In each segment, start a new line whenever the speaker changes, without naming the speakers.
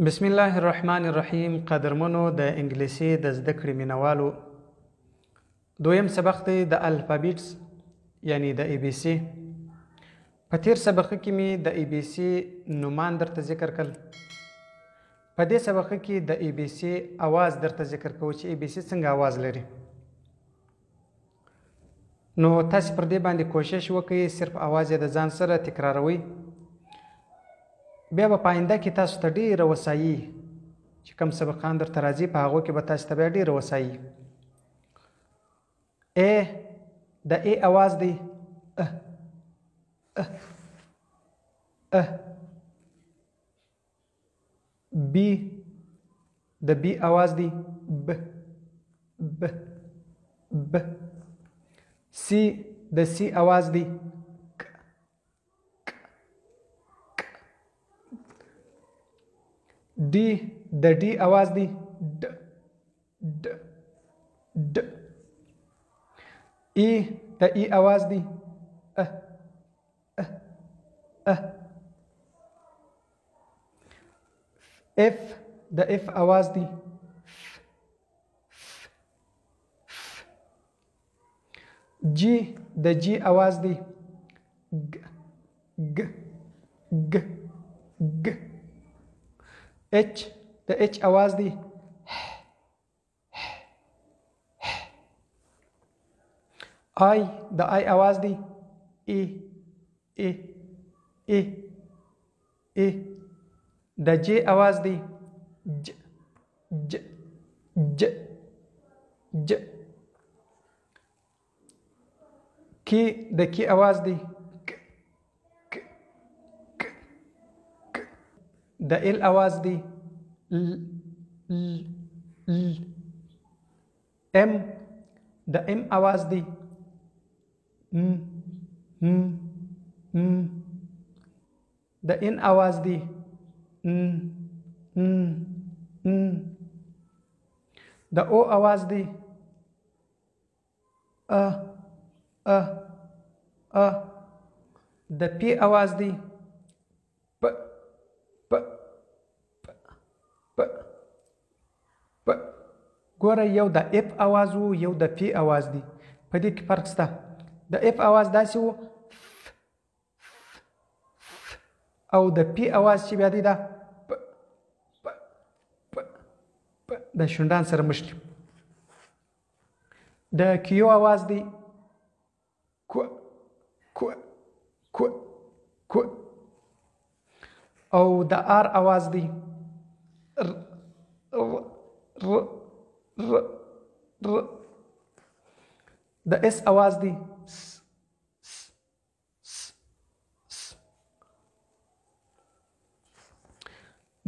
بسم الله الرحمن الرحیم. قدرمنو د انګلیسي د زده کړې مینوالو، دویم سبق دی د alphabets، یعنی د ای بي سي. په تیر سبق کې مې د ای بي سي نومان درته ذکر کړل. په دې سبق کې د ای بي سي اواز درته ذکر کوو چې ای بي سي څنګه اواز لري. نو تاسو پر دې باندې کوشش وکړئ، صرف اواز یې د ځان سره تکراروئ. بیا به په آینده کې تاسو ته ډېره وسایي چې کوم سبقان درته راځي، په هغو کې به تاسو ته بیا ډېره وسایي. ای د ای اواز دی ا ا ا. بی د بی اواز دی ب ب ب. سی د سی اواز دی ک ک ک. ډي د ډي اواز دی ډ ډ ډ. ای د ای اواز دی ا ا ا. اف د اف اواز دی ف ف ف. جی د جی اواز دی ګ ګ ګ ګ. اچ د اچ اواز دی ح ح ح. آی د آی اواز دی ای ای ای ای. د جی اواز دی ج ج ج ج. کی د کی اواز دی ک ک ک ک. د ال اواز دی ل ل ل. ام د ام اواز دی م م م. د ان اواز دی ن ن ن. د او اواز دی ا ا ا. د پی اواز دی پ پ پ پ پ. ګوره، یو د اف اواز وو، یو د پی اواز دی، په دې کې فرق شته. د اف اواز داسې وو ف ف، او د پی اواز چې بیا دی دا پ پ پ پ، د شونډان سره مښلي. د کیو اواز دی کو کو کو کو، او د آر اواز دی ر ر ر ر ر. د اس اواز دی س س س س.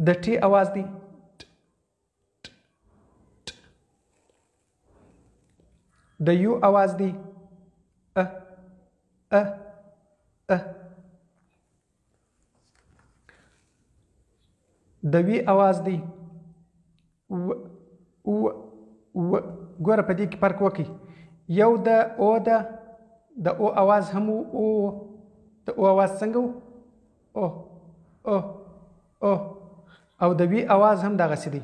د ټي اواز دی ټ ټ ټ. د یو اواز دی ا ا ا. د وی اواز دی و و و. ګوره، په دې کې فرق وکړئ. یو د او د او اواز هم او، د او اواز څنګه و؟ او او او. او د وی اواز هم دغسې دی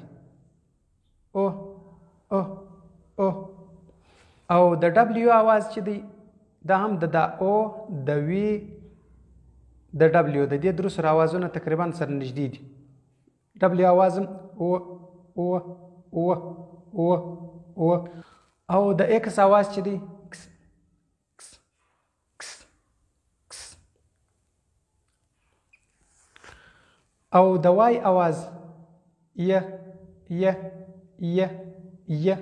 او او او. او د ډبلیو اواز چې دی دا هم د دا او د وی د ډبلیو د دې درو سره اوازونه تقریبا سره نږدې دي. ډبلیو اواز هم او او او او او. او د ایکس اواز چې دی کس کس کس کس. او د وای اواز ی ی ی ی.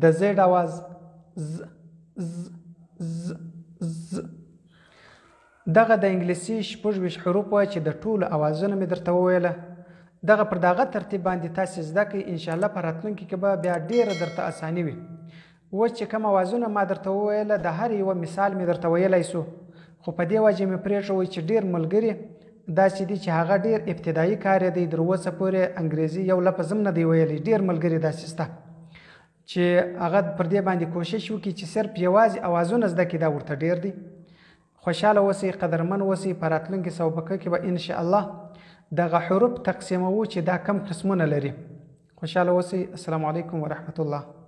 د زیډ اواز ز ز ز ز. دغه د انګلیسي 26 حروف وه چې د ټولو اوازونه مې درته وویله. دغه پر دغه ترتیب باندې تاسې زده کړئ، انشاءالله په راتلونکي کې به بیا ډېره درته اساني وي. اوس چې کوم اوازونه ما درته وویله د هر یوه مثال مې درته ویلی سو، خو په دې وجه مې پرېښوئ چې ډېر ملګري داسې دي چې هغه ډېر ابتدایي کار یې دی، تر اوسه پورې انګریزي یو لفظ هم نه دی ویلی. ډېر ملګري داسې شته چې هغه پر دې باندې کوشش وکړي چې صرف یوازې اوازونه زده کړي، دا ورته ډېر دی. خوشحاله اوسئ، قدرمن اوسئ. په راتلونکي سبقه کې به انشاءالله دغه حروف تقسیموو چې دا کم قسمونه لري. خوشحاله اوسئ. السلام علیکم ورحمت الله.